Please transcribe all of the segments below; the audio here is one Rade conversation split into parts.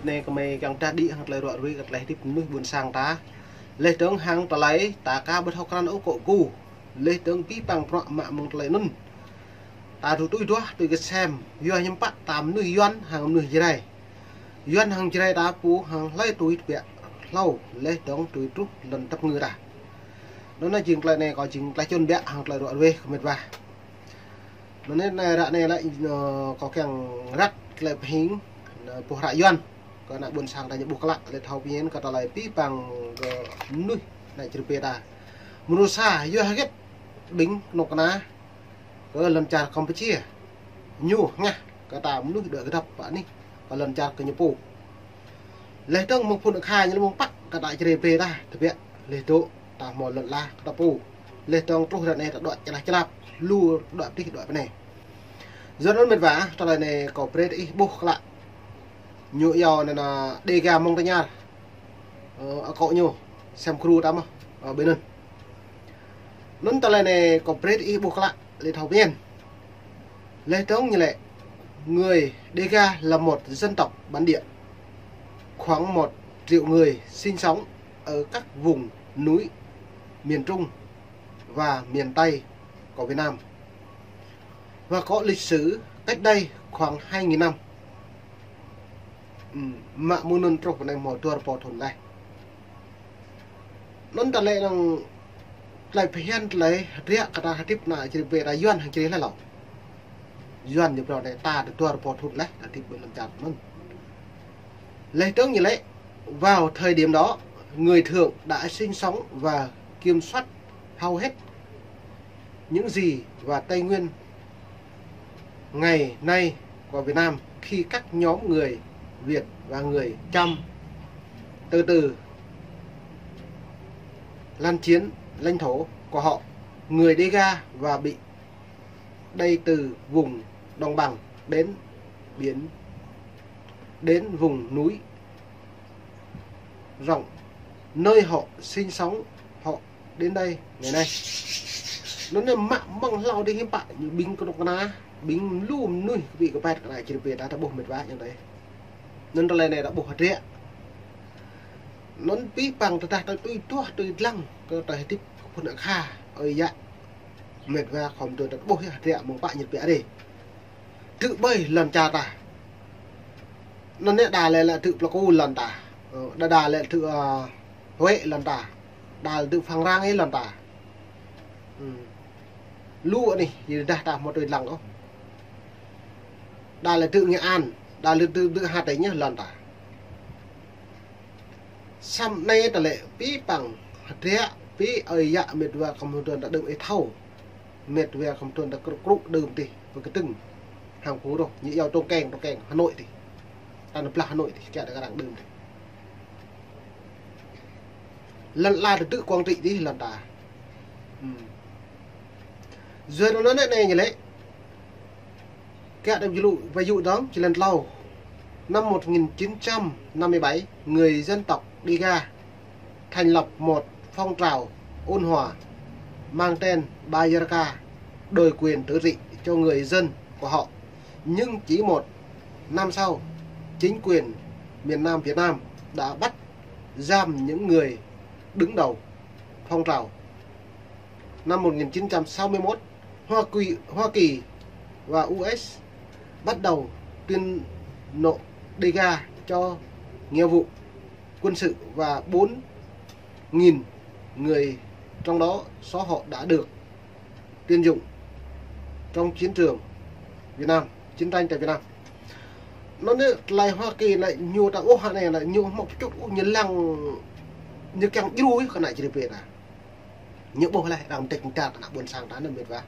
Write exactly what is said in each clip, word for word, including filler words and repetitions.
Anei kơ mei kiăng dah đĭ hŏng tơlơi ruă ruê kơ tơlơi hdĭp mnuih ƀuôn sang ta. Leh dơ̆ng hŏng tơlơi ta ka ƀu thâo krăn ôh kơ gu. Leh dơ̆ng bi păng bruă mă mơ̆ng tơlơi anŭn. Ta tui duah tui ksem, yua hiăm pă ta mnuih Yuăn hŏng mnuih Jrai. Yuăn hŏng Jrai ta pô hŏng hlei tui tơbiă hlâo, leh dơ̆ng tui truh lăn tăp ngư ta. Anŭn jing tơlơi anei kâo jing tơlơi čŭn biă hŏng tơlơi ruă ruê kơ mĭt wa. Anŭn anei ră anei lĕ, ơ, kâo kiăng răk tơlơi pơhing, ơ, pô hră Yuăn. Kơ ană ƀuôn sang ta ñu ƀuh klă, leh thâo pơñen kơ tơlơi bi păng kơ mnuih ană Jrai pê ta. Mrô sa, yua hơget ƀing knŭk kna kơ lăn čar Campuchia. Ñu hngah kơ ta mnuih đuĕ kdăp pă anih kơ lăn čar kơ ñu pô. Leh dơ̆ng mơ̆ng phŭn akha ñu lĕ mơ̆ng pă kơ ta Jrai pê ta, tơbiă leh dŏ ta hmâo lăn ala kơ ta pô. Leh dơ̆ng truh ră anei ta đuĕ člah člap, lu đuĕ ptih đuĕ pnê. Yua anŭn mĭt wa, tơlơi anei kâo brei ih ƀuh klă. Ñu iâu anăn, ơ, Đêga Montagnard. Ơ, akŏ ñu, sem kru ta mơh, ơ, ƀơi anŭn. Anŭn tơlơi anei kâo brei ih ƀuh klă, leh thâo pơñen. Leh dơ̆ng ñu lĕ, người Đêga là một dân tộc bản địa, khoảng một triệu người sinh sống ở các vùng núi miền Trung và miền Tây của Việt Nam. Và có lịch sử cách đây khoảng hai nghìn năm. Ừm, mă mơ̆ng anŭn truh pơ anei hmâo dua rơbâo thŭn leh. Anŭn ta lĕ năng tơlơi phiăn tơlơi hdră kơ ta hdĭp ană Jrai pê ta Yuăn hŏng Jrai leh lŏ. Yuăn ñu brei anei ta dua rơbâo thŭn leh ta hdĭp ƀơi lăn čar anŭn. Leh dơ̆ng ñu lĕ, vào thời điểm đó, người Thượng đã sinh sống và kiểm soát hầu hết những gì và Tây Nguyên ngày nay của Việt Nam khi các nhóm người Việt và người Chăm từ từ lăn chiếm lãnh thổ của họ, người Đêga và bị đẩy từ vùng đồng bằng đến biển, đến vùng núi rộng, nơi họ sinh sống, họ đến đây ngày nay. Anŭn anei mă mơ̆ng hlâo dih hiăm pă, ñu ƀing knŭk kna, ƀing lu mnuih kơ bi kơ pet kơ ană Jrai pê ta ta ƀuh mĭt wa yang dih. Anŭn tơlơi anei ta ƀuh hdră. Anŭn bi păng tơdah ta tui duah tui dlăng kơ ta hdĭp phŭn akha, ơi yă. Mĭt wa khŏm tui ta ƀuh yơh hdră mơ̆ng pă ñu tơbiă dih. Tŭ ƀai lăn čar ta. Anŭn anei đa lĕ lĕ tŭ Pleiku lăn ta. Ơ, đa đa lĕ tŭ, ơ, Huế lăn ta. Đa lĕ tŭ Phan Rang ih lăn ta. Ừm. Lu anih, yua dah ta hmâo tui dlăng ôh. Đa lĕ tŭ Nghệ An, đa lĕ tŭ, tŭ Hà Tĩnh yơh lăn ta. Săm anei ta lĕ bi păng hdră, bi ơi yă mĭt wa khŏm tui ta đưm ih thâo. Mĭt wa khŏm tui ta krŭ krŭ đưm dih, pơkdơ̆ng. Hăng phung roh, ñu iâu Trông Keng, Trông Keng, Hà Nội dih. Ta nao blah Hà Nội dih, kiă ta kơ arăng đưm dih. Lăn ala ta tŭ Quảng Trị dih lăn ta. Ừm. Yua anŭn anei ñu lĕ. Kiă ta julu, ƀai yŭ dơ̆ng, či lăn tlâo. Năm một nghìn chín trăm năm mươi bảy, người dân tộc Đêga thành lập một phong trào ôn hòa mang tên Bayarka, đòi quyền tự trị cho người dân của họ. Nhưng chỉ một năm sau, chính quyền miền Nam Việt Nam đã bắt giam những người đứng đầu phong trào. Năm một nghìn chín trăm sáu mươi mốt, Hoa Kỳ, Hoa Kỳ và u ét bắt đầu tuyên nộp Đêga cho nghĩa vụ quân sự và bốn nghìn người trong đó số họ đã được tuyển dụng trong chiến trường Việt Nam, chiến tranh tại Việt Nam. Anŭn anei tơlơi Hoa Kỳ lĕ ñu ta ôh anei lĕ ñu hmâo pơčŭt ôh ñu lăng ñu kiăng djru kơ ană Jrai pê ta. Ñu ƀuh leh arăng mdêč mdar ană ƀuôn sang ta anŭn mĭt wa.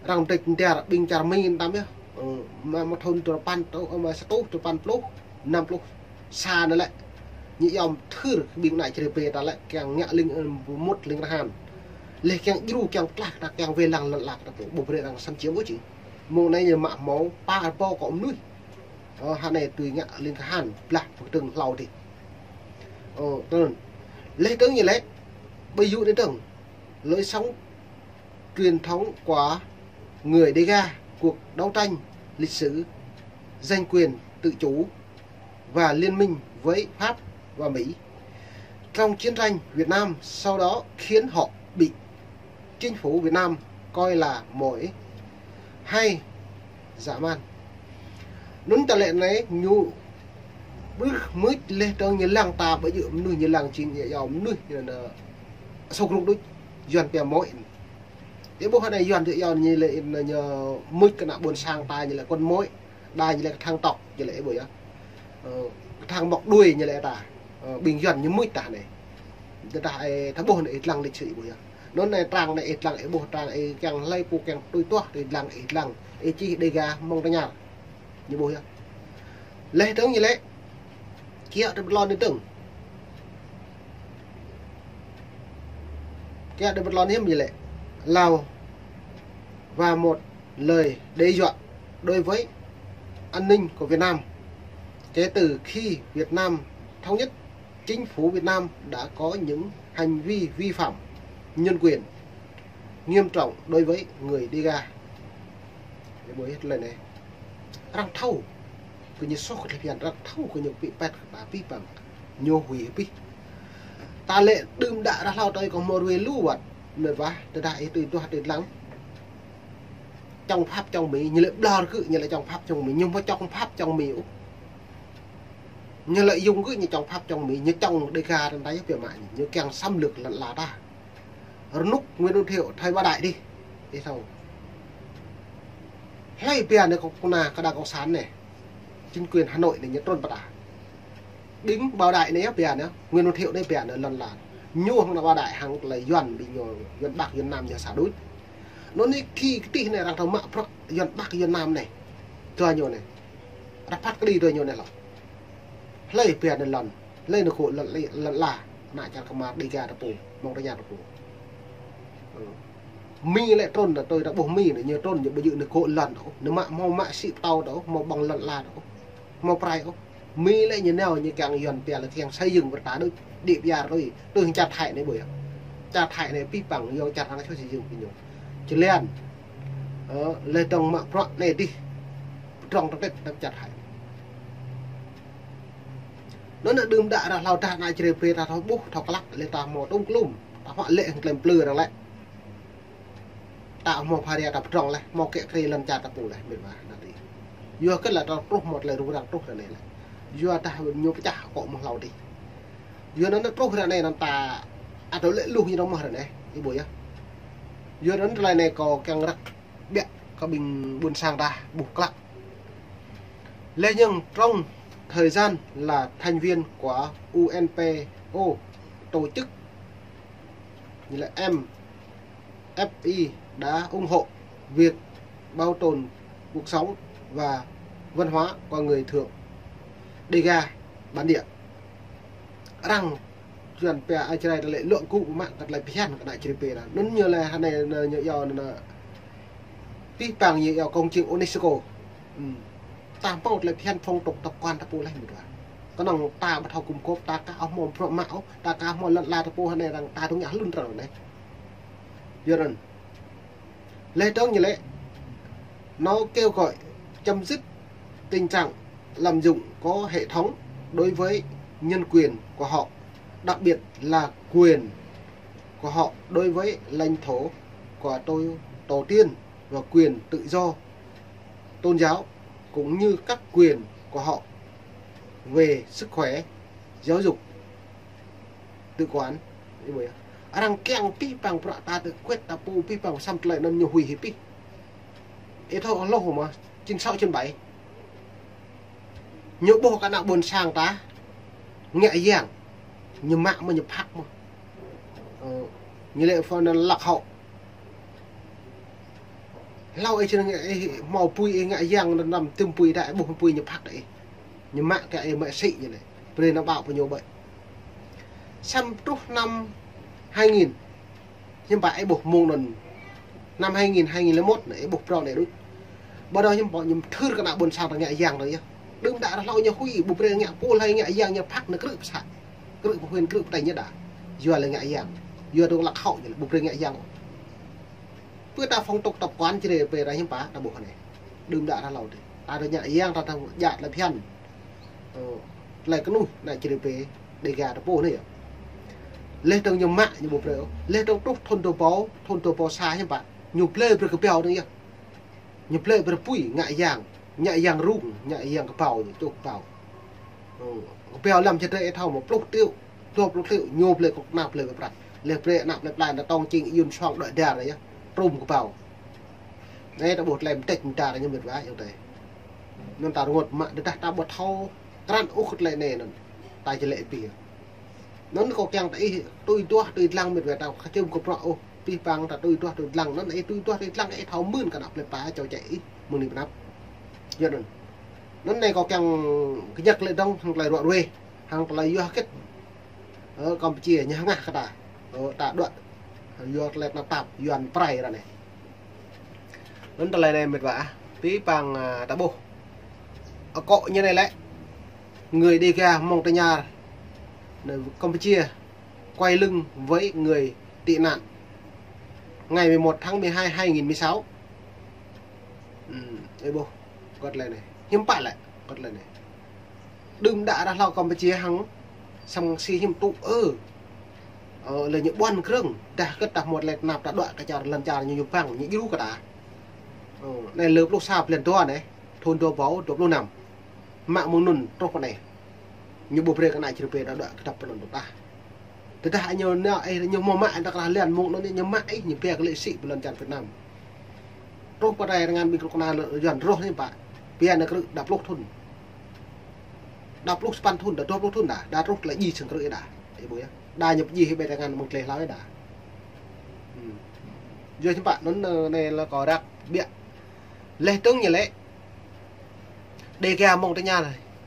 Arăng mdêč mdar ƀing čar Mi tam yơh. Ơ, mă, mă thŭn dua păn, ơ, mă sa êtuh dua păn pluh, năm pluh sa anăn lĕ. Ñu yom thưr ƀing ană Jrai pê ta lĕ kiăng ngă lĭng, ơ, mŭt lĭng kahan. Leh kiăng djru kiăng tlah ta kiăng wê lăng lăn ala ta pô ƀu brei arăng xâm chiếm ôh či. Mơ̆ng anei ñu mă hmâo pă rơbâo kơ mnuih. Ơ, hă anei tui ngă lĭng kahan, blah pơkdơ̆ng hlâo dih. Ơ, tơl. Leh dơ̆ng ñu lĕ, ƀai yŭ anei dơ̆ng. Lối sống truyền thống của người Đêga, cuộc đấu tranh lịch sử, giành quyền tự chủ, và liên minh với Pháp và Mỹ trong chiến tranh Việt Nam, sau đó khiến họ bị chính phủ Việt Nam coi là mồi hay dã man. Anăn ta lĕ anei ñu ƀuh mưč leh dơ̆ng ñu lăng ta ƀu djŏ mnuih ñu lăng jing yơh mnuih ñu nă sâu krŭng đuč Yuăn pia mối. Ih ƀuh anei Yuăn yơh ñu lĕ ñu mưč kơ ană ƀuôn sang ta ñu lĕ con mối. Đa ñu lĕ kthăng tộc ñu lĕ ih ƀuh yơh. Ơ, kthăng mọc đuôi ñu lĕ ta. Ơ, ƀing Yuăn ñu mưč ta anei. Tơdah ih thâo ƀuh anei ih dlăng lịch sử ih ƀuh yơh. Anăn anei trang anei ih dlăng ih ƀuh trang ih kiăng hlei pô kiăng tui tuah ih dlăng ih dlăng ih čih Đêga mơ̆ng tơñar. Ñu ƀuh yơh. Leh dơ̆ng ñu lĕ kiă ti ƀuôn lăn anei dơ̆ng. Kiă ti ƀuôn lăn anei ñu lĕ Lào và một lời đe dọa đối với an ninh của Việt Nam. Kể từ khi Việt Nam thống nhất, chính phủ Việt Nam đã có những hành vi vi phạm nhân quyền nghiêm trọng đối với người Đêga. Ih ƀuh yơh tơlơi anei. Arăng thâo kơ ñu soh kơ tơlơi phiăn, arăng thâo kơ ñu pĭ pet kơ ta pĭ păng. Ñu huĭ pĭ. Ta lĕ đưm đă ară hlâo tơl kơ hmâo ruê lu wăt. Mĭt wa, tơdah ih tui tuah tui dlăng. Chống Pháp chống Mỹ, ñu lĕ ƀlŏr kơ, ñu lĕ chống Pháp chống Mỹ, ñu hmâo chống Pháp chống Mỹ ôh. Ñu lợi dụng kơ ñu chống Pháp chống Mỹ, ñu chống Đêga ta yơh pia mă ñu, ñu kiăng xâm lược lăn ala ta. Rơnŭk Nguyễn Văn Thiệu thay Bảo Đại đi. Ih thâo. Hlei pia anei kơ kơ ană kơ đảng cộng sản anei. Chính quyền Hà Nội anei ñu trŭn pơ ta. Ƀing Bảo Đại anei pia anei, Nguyễn Văn Thiệu anei pia anei lăn ala. Ñu hŏng ană Bảo Đại hŏng tơlơi Yuăn ƀing ñu, Yuăn Bắc Yuăn Nam ñu sa đuč. Anăn anei khi kơ tih anei arăng thâo mă bruă Yuăn Bắc Yuăn Nam anei. Dua ñu anei. Arăng phat kđi dua ñu anei lŏ. Hlei pia anei lăn, hlei anei kơ lăn, lăn ala, ană čar Kmar Đêga ta pô, mơ̆ng tơña ta pô. Ơ. Mi lĕ trŭn, ta tui ta ƀuh Mi anei, ñu trŭn, ñu ƀu djŏ anei kơ lăn ôh, ñu mă, hmâo mă sĭ ptâo ôh, hmâo ƀơ̆ng lăn ala ôh, hmâo prai ôh. Mi lĕ ñu nao, ñu kiăng Yuăn pia lĕ kiăng xây dựng pơ ta đuč, đĭ pyar tui, tui hŏng čar Thái anei ƀuh yơh. Čar Thái anei pĭ păng, yua čar arăng čuh xây dựng pơ ñu. Čơlian, ơ, leh dơ̆ng mă bruă anei dih, pơdrŏng tơtĕt tăm čar Thái. Anăn ană đưm đă ară hlâo dah ană črê pê ta thâo ƀuh, thâo klă, leh ta hmâo tŭm klŭm, ta hmâo lĕ hŏng klei mplư arăng lĕ. Ta hmâo pharia ta pơdrŏng leh, hmâo kiă kriê lăn čar ta pô leh, mĭt wa, anăn dih. Yua kơ lĕ ta truh hmâo tơlơi rŭng răng truh ară anei leh. Yua dah ñu pơčah akŏ mơ̆ng hlâo dih. Yua anăn truh ară anei anăn ta ăt lĕ luh ñu dơ̆ng mơh ară anei, ih ƀuh yơh. Yua anăn tơlơi anei kâo kiăng răk ƀiă kơ ƀing ƀuôn sang ta ƀuh klă. Lê Nhân trong thời gian là thành viên của u en pê ô, tổ chức như là em ép i đã ủng hộ việc bảo tồn cuộc sống và văn hóa của người Thượng Đêga bản địa. Arăng Yuăn pia ai črai ta lĕ luă gŭ mă kơ tơlơi phiăn kơ ană črê pê anăn. Anăn ñu lĕ hơnai ñu yua anăn. Pĭ păng ñu yua công trình UNESCO. Hm. Ta hmâo tơlơi phiăn phong tục tập quán ta pô leh mĭt wa. Knŏng ta ƀu thâo gum gôp, ta ka hmâo bruă mă ôh, ta ka hmâo lăn ala ta pô hơnai arăng ta dôk ngă hlŭn trăng anei. Yua anăn. Leh dơ̆ng ñu lĕ, nó kêu gọi chấm dứt tình trạng lạm dụng có hệ thống đối với nhân quyền của họ, đặc biệt là quyền của họ đối với lãnh thổ của tổ, tổ tiên và quyền tự do tôn giáo, cũng như các quyền của họ về sức khỏe, giáo dục, tự quản. Arăng kiăng pĭ păng bruă ta tự quyết ta pô pĭ păng săm tơlơi anăn ñu huĭ hĭ pĭ. Ih thâo hlŏng mơh, chín sáu chín bảy. Ñu ƀuh kơ ană ƀuôn sang ta ngă yang, ñu mă mơh ñu phak mơh. Ơ, ñu lĕ phần anăn lạc hậu. Hlâo ih črăng ih hmâo pui ih ngă yang anăn năm tŭm pui đa ih ƀuh pui ñu phak đa ih. Ñu mă kơ ih mă sĭ ñu lĕ. Brei nao ƀao pơ ñu ƀĕ. Săm truh năm hai nghìn. Hiưm pă ih ƀuh mơ̆ng anăn. Năm hai nghìn, hai nghìn lẻ một anei ih ƀuh prŏng anei đuč. Ƀă dơ̆ng hiưm pă ñu thưr kơ ană ƀuôn sang ta ngă yang dơ̆ng yơh. Đưm đă ară hlâo ñu huĭ, ƀu brei ngă pô hlei ngă yang ñu phak anăn krư̆ pơ xã. Krư̆ pơ huyện, krư̆ pơ tỉnh ñu đa. Yua lĕ ngă yang. Yua dơ̆ng lạc hậu ñu lĕ ƀu brei ngă yang. Pơ ta phong tục tập quán črê pê ară hiưm pă ta ƀuh anei. Đưm đă ară hlâo dih. Ta dôk ngă yang ta dôk djă tơlơi phiăn. Ơ. Tlei knuih ană čri pê Dega ta pô anei yơh. Leh dơ̆ng ñu mă ñu ƀu brei ôh. Leh dơ̆ng truh thŭn dua êbâo, thŭn dua êbâo sa hiư̆m pă. Ñu blei brei kbiâo dơ̆ng yơh. Ñu blei brei pui ngă yang, ngă yang rŭng, ngă yang kbiâo ñu, čuh kbiâo. Ơ, kbiâo lăm čar drei ih thâo mơ̆ pluh triệu, dua pluh triệu, ñu blei kơ knap blei brei prăk. Leh brei ană plei pla ană tông čing yun suang đuĕ dar yơh. Trŭm kbiâo. Anei ta ƀuh tlei mtĕč mdar ñu mĭt wa ayŏng adei. Anăn ta rngôt mă tơdah ta ƀuh thâo krăn ôh kơ tlei anei anăn. Ta jlĕ pih. Anăn kâo kiăng ta ih tui duah tui dlăng mĭt wa ta kčưm kơ prŏ ôh. Pih păng ta tui duah tui dlăng. Anăn ih tui duah tui dlăng ih thâo mưn kơ ană plei pla čô čĕ ih mơ̆ng anei pnăp. Yua anăn. Anăn anei kâo kiăng kñăk lĕ dơ̆ng hŏng tlei ruă ruê. Hŏng tlei yua hgĕt. Ơ, Campuchia ñu hngah kơ ta. Ơ, ta đuĕ. Yua tlei tnap tap, Yuăn prai ară anei. Anăn tlei anei mĭt wa ah. Pih păng, a, ta ƀuh. Akŏ ñu anei lĕ. Người Dega Montagnard, Campuchia quay lưng với người tị nạn. Ngày mười một tháng mười hai hai nghìn mười sáu. Ơ, ƀuh. Kơ tlei anei. Hiư̆m pă lĕ. Kơ tlei anei. Đưm đă ară hlâo Campuchia hŏng săng si hiư̆m tŭ ơ. Ơ, leh ñu ƀuăn krơ̆ng, dah kơ ta hmâo tlei tnap ta đuĕ kơ čar lăn čar ñu ñu păng, ñu djru kơ ta. Ơ, anei lơ pluh sa blan dua anei, thŭn dua êbâo dua pluh năm. Mă mơ̆ng anăn truh pơ anei. Ñu ƀu brei kơ ană čri pê ta đuĕ kdăp pơ anăn tah. Tơdah ñu nao, ơ, ñu mâo mă, dah klah lăn mơ̆ng anăn ñu mă, ơ, ñu pia kơ lĕ sĭ pơ lăn čar Việt Nam. Truh pơ anei rngan ƀĭng kơ knal Yuăn roh anei pă. Pia anăn krư̆ đa pluh thŭn. Đa pluh sa păn thŭn, đa dua pluh thŭn đa, đa truh tlei djai sang krư̆ đa. Ih ƀuh yơh. Đa ñu pơdjai hĭ ƀai tngan mơ̆ng tlei hlâo đa. Ơ. Yua hiư̆m pă anăn, ơ, anei lĕ kâo răk ƀiă. Leh dơ̆ng ñu lĕ. Dega Montagnard,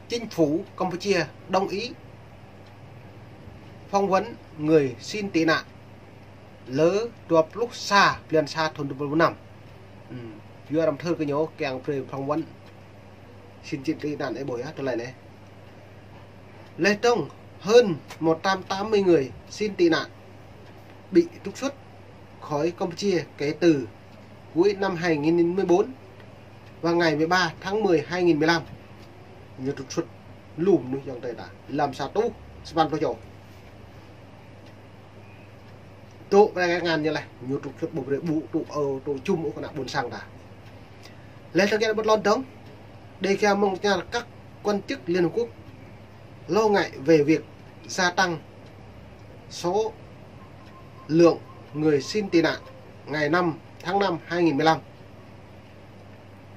chính phủ Campuchia đồng ý phỏng vấn người xin tị nạn. Lơ dua pluh sa blan sa thŭn dua pluh năm. Ơ. Yua arăng thâo kơ ñu kiăng brei phỏng vấn. Xin tị nạn ih ƀuh yơh, tlei anei. Leh dơ̆ng hơn một trăm tám mươi người xin tị nạn bị trục xuất khỏi Campuchia kể từ cuối năm hai nghìn mười bốn và ngày mười ba tháng mười hai nghìn mười lăm. Ñu trục xuất lum ñu ayŏng adei ta. Lăm sa êtuh, sa păn pluh čô. Tŭ prai ngăn ñu leh, ñu trục xuất ƀu brei ƀuh, tŭ ơ, tŭ čum ôh kơ ană ƀuôn sang ta. Leh dơ̆ng kiăng ƀuh lŏn dơ̆ng, Dega Montagnard, các quan chức Liên Hợp Quốc lo ngại về việc gia tăng số lượng người xin tị nạn ngày năm tháng năm hai nghìn mười lăm.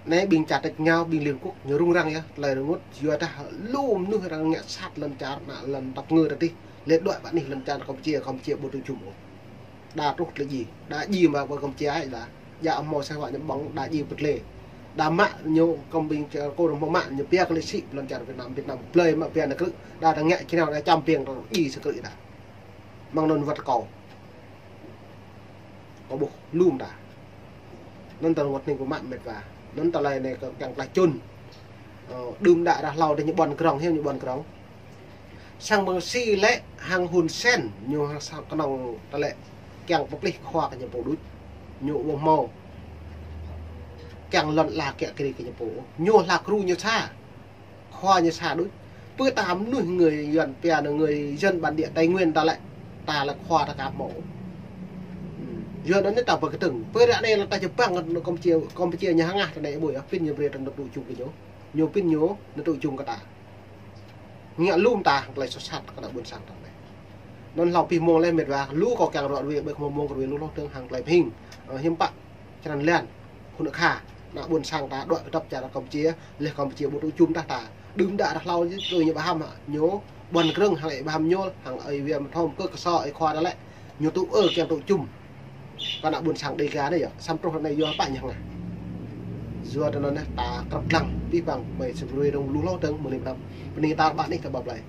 Anei ƀĭng čar tač êngao, ƀĭng Liên Quốc ñu rŭng răng yơh, tlei rơngot, yua dah lu mnuih arăng ngă sat lăn čar, ană lăn tăp ngơ ta tih, leh đuĕ pơ anih lăn čar Campuchia, Campuchia ƀu tŭ čum ôh. Đa truh tlei djai, đa djai mă pơ Campuchia ai đa. Djă mâo seh wa ñu ƀơ̆ng, đa djai pơ tlei. Đa mă ñu kơ ƀĭng čar kơ mâo mă ñu pia kơ lĕ sĭ pơ lăn čar Việt Nam, Việt Nam blei mă pia anăn krư̆, đa ta ngă činao đa čăm piêng ta djai sang krư̆ đa. Mơ̆ng anăn wăt kâo. Kâo ƀuh lum ta. Anăn ta rơngot anei kơ mă mĭt wa. Anăn tlei anei kơ kiăng tlaih čŭn. Ơ, đưm đă ară hlâo dih ñu ƀuăn krơ̆ng, hiư̆m ñu ƀuăn krơ̆ng. Săng mơ̆ng si lĕ hăng Hun Sen, ñu hăng sa knŏng ta lĕ kiăng pơplih khua kơ ñu pô đuč. Ñu ƀuh mâo. Kiăng lŏn ala kiă kriê kơ ñu pô. Ñu hla kru ñu sa. Khua ñu sa đuč. Pơ ta mnuih người Yuăn pia anăn người dân bản địa Tây Nguyên ta lĕ. Ta lĕ khua ta ka mâo. Ơ. Yuăn anei ta pơ kdơ̆ng. Pơ ară anei lĕ ta čơbăng Campuchia, Campuchia ñu hngah ta anei ƀuh yơh, pĭn ñu brei ta nao tŭ čum kơ ñu. Ñu pĭn ñu nao tŭ čum kơ ta. Ngă lum ta hŏng klei soh sat kơ ană ƀuôn sang ta anei. Anăn hlâo pih mông leh mĭt wa, lu kâo kiăng ruă ruê, ƀơi kmông mông kơ ruê lu hloh dơ̆ng hŏng klei bhing. Ơ, hiư̆m pă, črăn lăn, khun kha, ană ƀuôn sang ta, đuĕ kơ dăp čar Campuchia, leh Campuchia ƀu tŭ čum tah ta. Đưm đă ară hlâo dih, tui ñu ƀhăm, ñu ƀuăn krơ̆ng hăng ih ƀhăm ñu, hăng ih wiam thom kơ kso ih khua ta lĕ. Ñu tŭ ơ kiăng tŭ čum. Kơ ană ƀuôn sang Dega anei yơh, săm truh anei yua pă ñu hngah. Yua anăn anei ta krăp dlăng, pih păng, mei sĭt ruê dơ̆ng lu hloh dơ̆ng, mơ̆ng anei pnăm. Bơni tar ƀă anih ta ƀuh blei.